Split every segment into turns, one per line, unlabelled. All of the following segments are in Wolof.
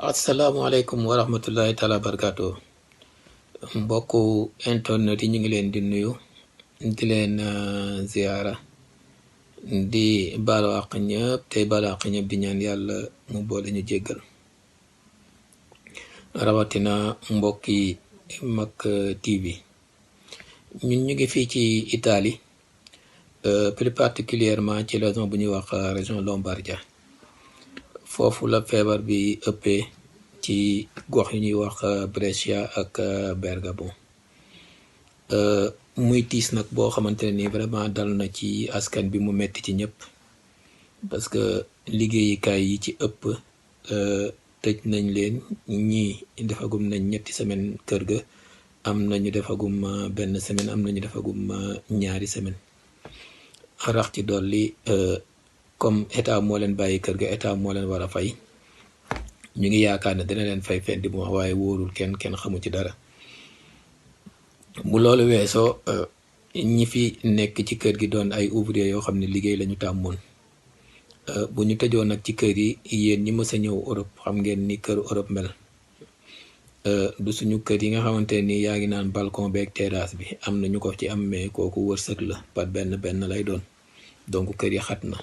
asalaamaaleykum wa rahmatullahi taala barakaatu mbokku internet yi ñu ngi leen di nuyu di leen ziara di baalu àq ñëpp tey baalu àq ñëpp di ñaan yàlla mu boole ñu jéggal rawatina mbokki Mak TV ñun ñu ngi fii ci Italie plus particulièrement ci région bu ñuy wax région Lombardia foofu la feebar bi ëppee ci gox yu ñuy wax Brescia ak Bergamo muy tiis nag boo xamante ne ni vraiment dal na ci askan bi mu metti ci ñëpp parce que liggéeyukaay yi ci ëpp tëj nañ leen ñii defagum nañ ñetti semaine kër ga am nañu defagum benn semaine am nañu defagum ñaari semaine rax ci dolli comme état moo leen bàyyi kër ga état moo leen war a fay ñu ngi yaakaar ne dina leen fay fin du mois waaye wóorul kenn xamu ci dara bu loolu weesoo ñi fi nekk ci kër gi doon ay ouvrier yoo xam ne liggéey lañu tàmmoon bu ñu tëjoon nag ci kër yi yéen ñi mës a ñëw Europe xam ngeen ni kër Europe mel du suñu kër yi nga xamante ni yaa ngi naan balcon beeg terrasse bi am na ñu ko ci am mais kooku wërsëg la par benn lay doon donc kër yi xat na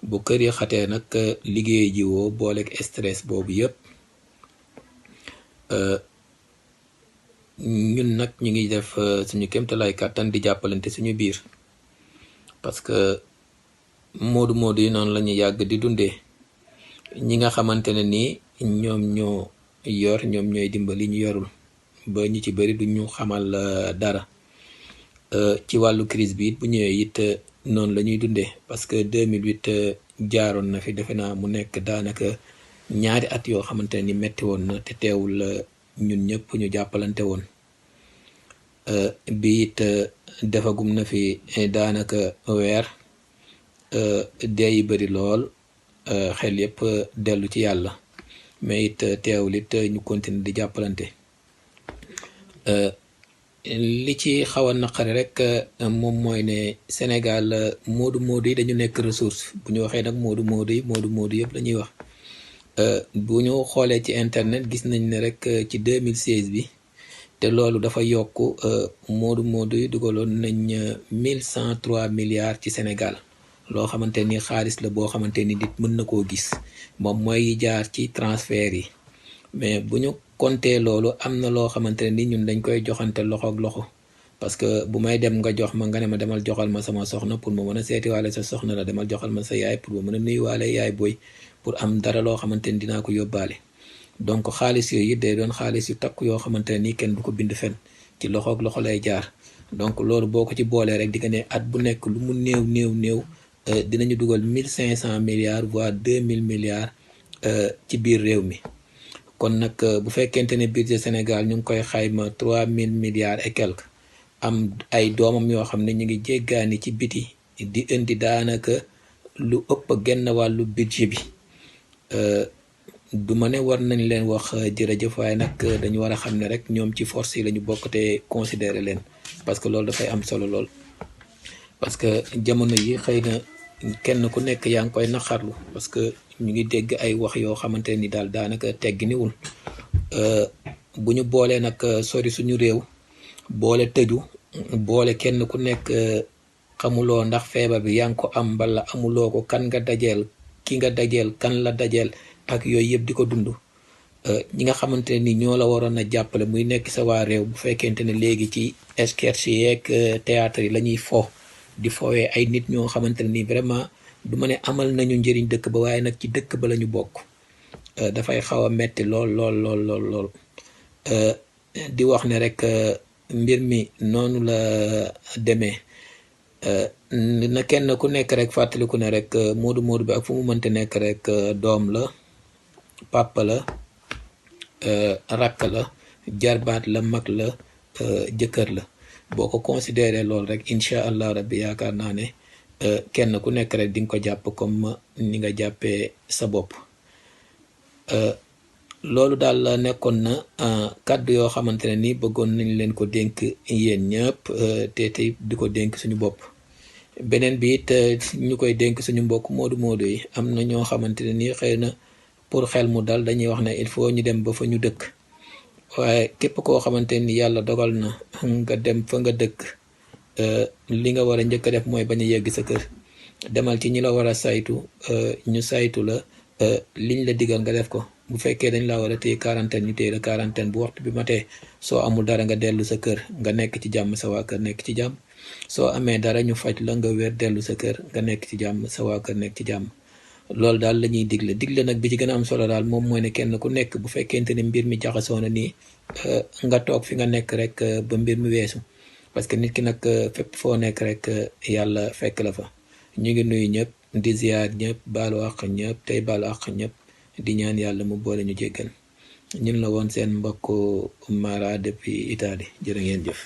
bu kër yi xatee nag liggéey ji woo booleeg stress boobu yëpp ñun nag ñu ngi def suñu kéemtalaay kàttan di jàppalante suñu biir parce que moodu-moodu yi noonu la ñu yàgg di dundee ñi nga xamante ne nii ñoom ñoo yor ñoom ñooy dimbali ñu yorul ba ñu ci bëri duñu xamal dara ci wàllu crise bi it bu ñëwee it noonu la ñuy dundee parce que 2008 jaaroon na fi defe naa mu nekk daanaka ñaari at yoo xamante ne ni metti woon na te teewul ñun ñëpp ñu jàppalante woon bi it defagum na fi daanaka weer dee yi bëri lool xel yëpp dellu ci yàlla mais it teewul it ñu continuer di jàppalante li ci xaw a naqari rek moom mooy ne Sénégal moodu-moodu yi dañu nekk ressource bu ñu waxee nag moodu-moodu yëpp la ñuy wax bu ñu xoolee ci internet gis nañ ne rek ci 2016 bi te loolu dafa yokk moodu-moodu yi dugaloon nañ 1103 milliards ci Sénégal loo xamante ni xaalis la boo xamante ni nit mën na koo gis moom mooy jaar ci transfert yi mais bu ñu compter loolu am na loo xamante ne ni ñun dañ koy joxante loxo ak loxo parce que bu may dem nga jox ma nga ne ma demal joxal ma sama soxna pour ma mën a seetiwaale sa soxna la demal joxal ma sa yaay pour ma mën a nuyuwaale yaay booy pour am dara loo xamante ni dinaa ko yóbbaale donc xaalis yooyu it day doon xaalis yu takk yoo xamante ne nii kenn du ko bind fen ci loxo ak loxo lay jaar donc loolu boo ko ci boolee rek di nga ne at bu nekk lu mu néew dinañu dugal 1500 milliards voire 2000 milliards ci biir réew mi kon nag bu fekkente ne budget Sénégal ñu ngi koy xayma 3000 milliards et quelque am ay doomam yoo xam ne ñu ngi jéggaani ci biti di indi daanaka lu ëpp genn wàllu budget bi du ma ne war nañ leen wax jërëjëf waaye nag dañu war a xam ne rek ñoom ci force yi la ñu bokk te considérer leen parce que loolu dafay am solo lool parce que jamono yi xëy na kenn ku nekk yaa ngi koy naqarlu parce que ñu ngi dégg ay wax yoo xamante ni daal daanaka tegginiwul bu ñu boolee nag sori suñu réew boole tëju boole kenn ku nekk xamuloo ndax feebar bi yaa ngi ko am mbala amuloo ko kan nga dajeel ki nga dajeel kan la dajeel ak yooyu yëpp di ko dund ñi nga xamante ni ñoo la waroon a jàppale muy nekk sa waa réew bu fekkente ne léegi ci sketch yeeg théâtre yi la ñuy di foowee ay nit ñoo xamante ne ni vraiment du ma ne amal nañu njëriñ dëkk ba waaye nag ci dëkk ba la ñu bokk dafay xaw a metti lool di wax ne rek mbir mi noonu la demee na kenn ku nekk rek fàttaliku ne rek moodu-moodu bi ak fu mu mënte nekk rek doom la papa la rakk la jarbaat la mag la jëkkër la boo ko considéré loolu rek incha allah rabbi yaakaar naa ne kenn ku nekk rek di nga ko jàpp comme ni nga jàppee sa bopp loolu daal nekkoon na kàddu yoo xamante ne ni bëggoon nañ leen ko dénk yéen ñëpp te tey di ko dénk suñu bopp beneen bi it ñu koy dénk suñu mbokk moodu-moodu yi am na ñoo xamante ne ni xëy na pour xel mu dal dañuy wax ne il faut ñu dem ba fa ñu dëkk waaye képp koo xamante ni yàlla dogal na nga dem fa nga dëkk li nga war a njëkk a def mooy bañ a yegg sa kër demal ci ñi la war a saytu ñu saytu la liñ la digal nga def ko bu fekkee dañ la war a téye quarantaine ñu téye la quarantaine bu waxtu bi matee soo amul dara nga dellu sa kër nga nekk ci jàmm sa waa kër nekk ci jàmm soo amee dara ñu faj la nga wér dellu sa kër nga nekk ci jàmm sa waa kër nekk ci jàmm loolu daal la ñuy digle nag bi ci gën a am solo daal moom mooy ne kenn ku nekk bu fekkente ne mbir mi jaxasoo na nii nga toog fi nga nekk rek ba mbir mi weesu parce que nit ki nag fépp foo nekk rek yàlla fekk la fa ñu ngi nuyu ñëpp di ziar ñëpp baalu àq ñëpp tey baalu àq ñëpp di ñaan yàlla mu boole ñu jéggal ñun la woon seen mbokk Mara depuis Italie jërë ngeen jëf